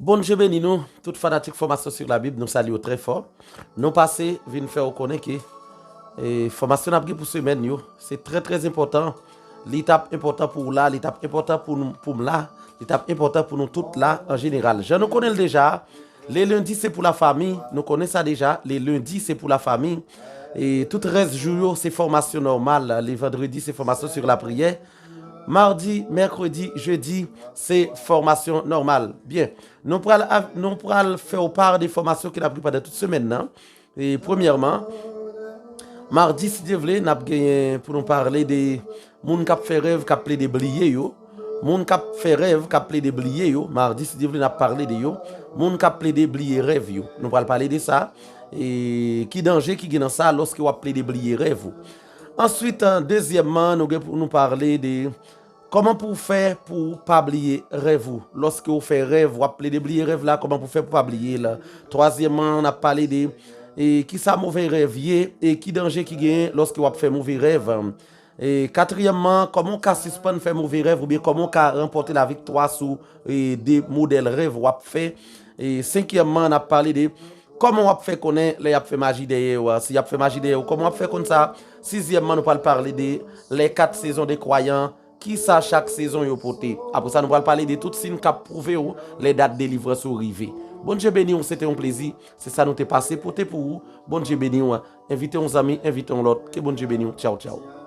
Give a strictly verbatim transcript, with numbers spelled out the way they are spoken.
Bondye beni nou, tout fanatik Fòmasyon sur la Bible, nou salye w trè fò. Nou pase vin fè w konnen ke e, fòmasyon n ap gen pou semèn yo, se trè, trè enpòtan. Li t ap enpòtan pou w la, li t ap enpòtan pou nou, pou m la, li t ap enpòtan pou nou tout la an jeneral. Jan nou konnen l deja, le lendi se pou lafanmi, nou konnen sa deja, le lendi se pou lafanmi. E tout rès jou yo, se fòmasyon nòmal. Le vandredi, se fòmasyon sur la priyè. Madi, mèkredi, jedi, se fòmasyon nòmal. Byen, nou pral, av- nou pral fè w pa de fòmasyon ke n ap gen pandan tout semèn nan. E premyèman, madi, si Dye vle, n ap genyen pou nou pale de moun k ap fè rèv, k ap plede bliye yo. Moun k ap fè rèv, k ap plede bliye yo. Madi, si Dye vle, n ap pale de yo. Moun k ap plede bliye rèv yo. Nou pral pale de sa. E ki danje ki gen nan sa lòske w ap plede bliye rèv ou. Answit, dezyèmman, nou gen pou nou pale de kòman pou w fè pou w pa bliye rèv ou. Lòske w fè rèv, w ap plede bliye rèv la, kòman pou w fè pou w pa bliye l. Twazyèmman, n ap pale de e, kisa move rèv ye e ki danje ki genyen lòske w ap fè move rèv. E katriyèmman, kòman w ka sispann fè move rèv oubyen kòman w ka ranpòte laviktwa sou e, de modèl rèv w ap fè. E senkyèmman, n ap pale de kòman w ap fè konnen lè y ap fè maji dèyè w, si y ap fè maji dèyè w, kòman w ap fè konn sa. Sizyèmman, nou pral pale de les quatre saisons des croyants, kisa chak sezon yo pote. Apre sa, nou pral pale de tout siy k ap pwouve w lè dat delivrans ou rive. Bondye beni w, se te yon plezi. Se sa nou te pase pote pou ou. Bondye beni w. Envite yon zanmi, envite yon lòt. Ke Bondye beni w. Tchaw, tchaw.